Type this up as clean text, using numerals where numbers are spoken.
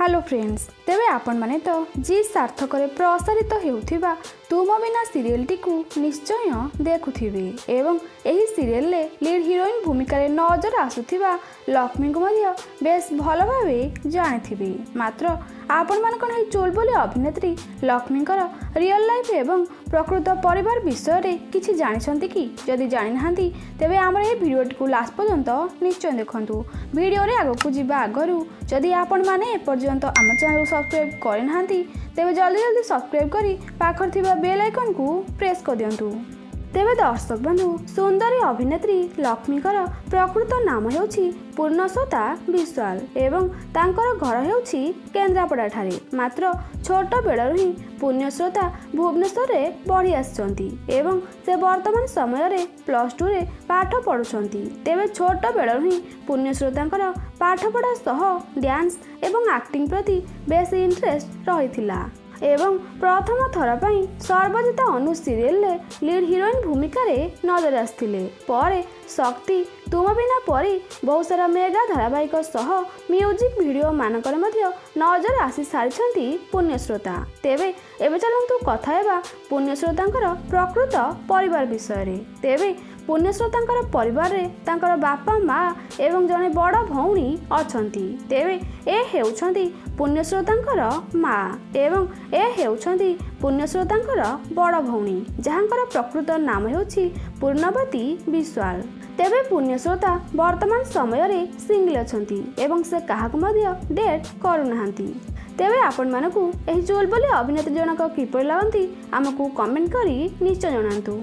Hello friends, ତେବେ ଆପଣମାନେ ତ ଜି ସାର୍ଥକରେ ପ୍ରସାରିତ ହେଉଥିବା ତୁମ ବିନା ସିରିଏଲଟିକୁ ନିଶ୍ଚୟ ଦେଖୁଥିବେ ଏବଂ ଏହି ସିରିଏଲରେ ଲିଡ୍ ହିରୋଇନ୍ ଭୂମିକାରେ ନଜର ଆସୁଥିବା ଲକ୍ଷ୍ମୀଙ୍କୁ ମଧ୍ୟ ବେଶ ଭଲ ଭାବେ ଜାଣିଥିବେ। ମାତ୍ର ଆପଣମାନେ କ'ଣ ଏହି ଚୁଲବୁଲି ଅଭିନେତ୍ରୀ ଲକ୍ଷ୍ମୀଙ୍କର ରିଅଲ୍ ଲାଇଫ୍ ଏବଂ ପ୍ରକୃତ ପରିବାର ବିଷୟରେ କିଛି ଜାଣିଛନ୍ତି କି? ଯଦି ଜାଣିନାହାନ୍ତି, ତେବେ ଆମର ଏହି ଭିଡ଼ିଓଟିକୁ ଲାଷ୍ଟ ପର୍ଯ୍ୟନ୍ତ ନିଶ୍ଚୟ ଦେଖନ୍ତୁ। ଭିଡ଼ିଓରେ ଆଗକୁ ଯିବା ଆଗରୁ ଯଦି ଆପଣମାନେ ଏପର୍ଯ୍ୟନ୍ତ ଆମ ଚ୍ୟାନେଲକୁ ସବସ୍କ୍ରାଇବ୍ କରିନାହାନ୍ତି, ତେବେ ଜଲ୍ଦି ଜଲ୍ଦି ସବସ୍କ୍ରାଇବ୍ କରି ପାଖରେ ଥିବା ବେଲ୍ ଆଇକନ୍କୁ ପ୍ରେସ୍ କରିଦିଅନ୍ତୁ। ତେବେ ଦର୍ଶକ ବନ୍ଧୁ, ସୁନ୍ଦରୀ ଅଭିନେତ୍ରୀ ଲକ୍ଷ୍ମୀଙ୍କର ପ୍ରକୃତ ନାମ ହେଉଛି ପୂର୍ଣ୍ଣଶ୍ରୋତା ବିଶ୍ୱାଳ ଏବଂ ତାଙ୍କର ଘର ହେଉଛି କେନ୍ଦ୍ରାପଡ଼ାଠାରେ। ମାତ୍ର ଛୋଟ ବେଳରୁ ହିଁ ପୁଣ୍ୟଶ୍ରୋତା ଭୁବନେଶ୍ୱରରେ ବଢ଼ି ଆସିଛନ୍ତି ଏବଂ ସେ ବର୍ତ୍ତମାନ ସମୟରେ +2ରେ ପାଠ ପଢ଼ୁଛନ୍ତି। ତେବେ ଛୋଟ ବେଳରୁ ହିଁ ପୁଣ୍ୟଶ୍ରୋତାଙ୍କର ପାଠପଢ଼ା ସହ ଡ୍ୟାନ୍ସ ଏବଂ ଆକ୍ଟିଂ ପ୍ରତି ବେଶ ଇଣ୍ଟରେଷ୍ଟ ରହିଥିଲା ଏବଂ ପ୍ରଥମ ଥର ପାଇଁ ସର୍ବଜିତା ଅନୁ ସିରିଏଲରେ ଲିଡ୍ ହିରୋଇନ୍ ଭୂମିକାରେ ନଜର ଆସିଥିଲେ। ପରେ ଶକ୍ତି, ତୁମ ବିନା ପରି ବହୁତ ସାରା ମେଗା ଧାରାବାହିକ ସହ ମ୍ୟୁଜିକ୍ ଭିଡ଼ିଓ ମାନଙ୍କରେ ମଧ୍ୟ ନଜର ଆସି ସାରିଛନ୍ତି ପୁଣ୍ୟଶ୍ରୋତା। ତେବେ ଏବେ ଚାଲନ୍ତୁ କଥା ହେବା ପୁଣ୍ୟଶ୍ରୋତାଙ୍କର ପ୍ରକୃତ ପରିବାର ବିଷୟରେ। ତେବେ ପୁଣ୍ୟଶ୍ରୋତାଙ୍କର ପରିବାରରେ ତାଙ୍କର ବାପା, ମା ଏବଂ ଜଣେ ବଡ଼ ଭଉଣୀ ଅଛନ୍ତି। ତେବେ ଏ ହେଉଛନ୍ତି ପୁଣ୍ୟଶ୍ରୋତାଙ୍କର ମା ଏବଂ ଏ ହେଉଛନ୍ତି ପୁଣ୍ୟଶ୍ରୋତାଙ୍କର ବଡ଼ ଭଉଣୀ, ଯାହାଙ୍କର ପ୍ରକୃତ ନାମ ହେଉଛି ପୂର୍ଣ୍ଣବତୀ ବିଶ୍ୱାଳ। ତେବେ ପୁଣ୍ୟଶ୍ରୋତା ବର୍ତ୍ତମାନ ସମୟରେ ସିଙ୍ଗଲ ଅଛନ୍ତି ଏବଂ ସେ କାହାକୁ ମଧ୍ୟ ଡେଟ୍ କରୁନାହାନ୍ତି। ତେବେ ଆପଣମାନଙ୍କୁ ଏହି ଚୁଲବୁଲି ଅଭିନେତ୍ରୀ ଜଣକ କିପରି ଲାଗନ୍ତି, ଆମକୁ କମେଣ୍ଟ କରି ନିଶ୍ଚୟ ଜଣାନ୍ତୁ।